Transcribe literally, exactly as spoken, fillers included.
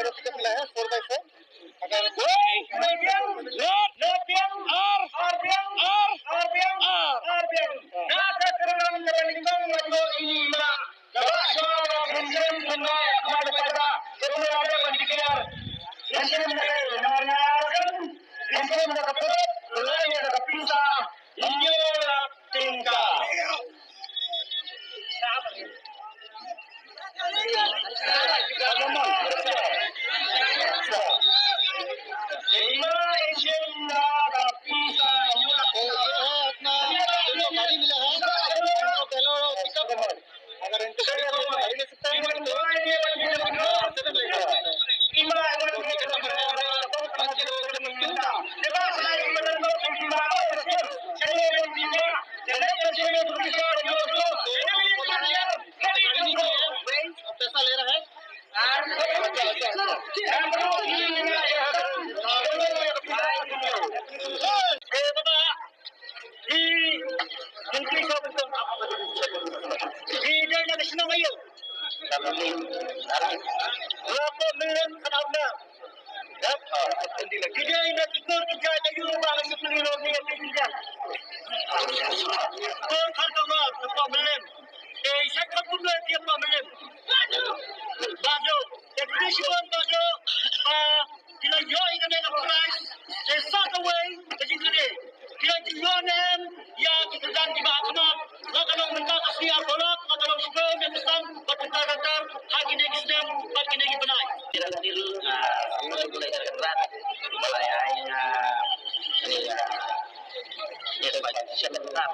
Four by four. Wei, wei biang, lot, lot biang, ar, ar biang, ar, ar biang, ar, ar biang. Na ka kyrdan kaba nyngkong la ïoh ïa i ma. Kaba shwa la pynshim pynbha ïa ka ma da paidbah. Kaba la dep ban declare. Pynshim da ka ïa na ïa kan. Pynshim da ka pyrthei. Lai ïa da ka pisa. Hynñiew lak tyngka. पैसा ले रहा है। Te sa ka kumno ïa phi ïa phi ïa phi. Bado. Te khublei shibun bado. Ba ki la ïoh ïa kane ka prize. Te sa kawei ka jingkylli. Ki la ju ïoh ne em ïa ki kyrdan kiba ha khmat. Nga ka long mynta ka sngi Arphalok, nga ka long shiphew ne ka sdang bad kumta ka kar ha kine ki snem bad kine ki bnai. Ki la dil, ah, kumno ki la ïa kyrdan. Ba la ïa, ah, kane, ah, ïa ba sha mynta.